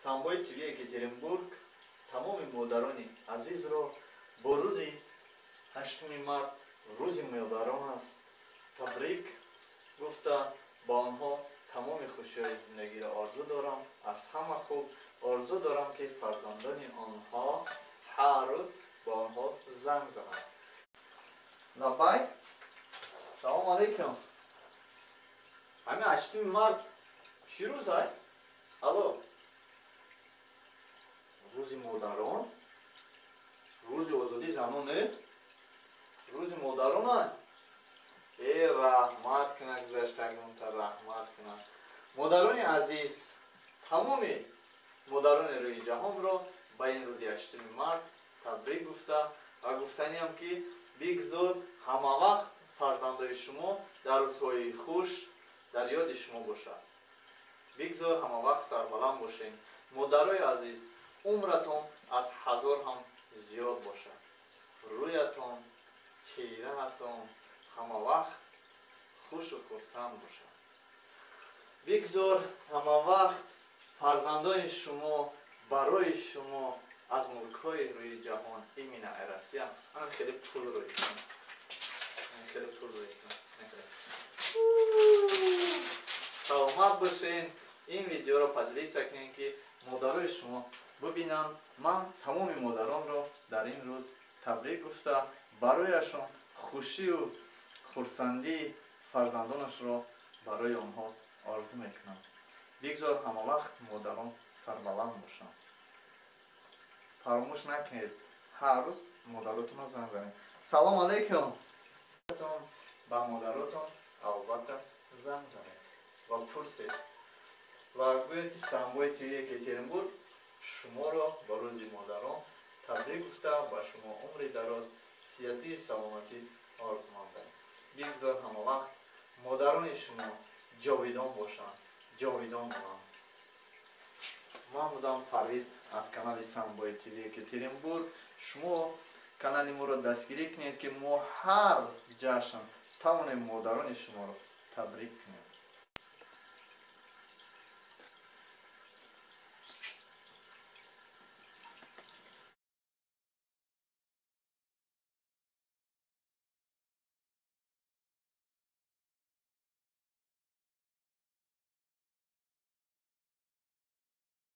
Самбои ТВ Екатеринбург тамоми модарони азизро бо рӯзи 8 март, рӯзи модарон аст, табрик гуфта, ба онҳо тамоми хушиҳои зиндагиро орзу дорам. Аз ҳама хуб орзу дорам, ки фарзандони онҳо ҳар рӯз ба онҳо занг зананд. Лаббай, салому алейкум. Ҳамин 8 март чӣ рӯз ай? Алло, рӯзи модарон, рӯзи озодии занон не, рӯзи модарон ай. Э, раҳмат кунад гузаштагонта, раҳмат кунад. Модарони азиз, тамоми модарони рӯи ҷаҳонро ба ин рӯзи 8 март табрик гуфта ва гуфтаниам, ки бигзор ҳамавақт фарзандои шумо дар рӯзҳои хуш дар ёди шумо бошад. Бигзор ҳамавақт сарбаланд бошед. Модарои азиз, умратон аз 1000 ҳам зиёд бошад, рӯятон, чеҳраатон ҳамавақт хушу хурсанд бошад. Бигзор ҳамавақт фарзандони шумо барои шумо аз мулкҳои рӯи ҷаҳон, именно Россия, ан хеле пул рӯй кунанд, хеле пул рӯй кунанд. Саломат бошед. Ин видеоро поделиться кунед, ки модарои шумо бибинанд. Ман тамоми модаронро дар ин рӯз табрик гуфта, барояшон хушию хурсандии фарзандонашро барои онҳо орзу мекунам. Бигзор ҳамавақт модарон сарбаланд бошанд. Фаромӯш накунед, ҳар рӯз модаротонро занг занед. Салом алейкум. Ба модаротон албатта занг занед ва пурсед ва гӯед, ки Самбои ТВ Екатеринбург шуморо ба рӯзи модарон табрик гуфта, ба шумо умри дароз, сиҳатию саломатӣ орзумандам. Бигзор ҳамавақт модарони шумо ҷовидон бошанд, ҷовидон монанд. Ман будам Парвиз аз канали Самбои ТВ Екатеринбург. Шумо канали моро дастгирӣ кунед, ки мо ҳар ҷашн тавонем модарони шуморо табрик кунем.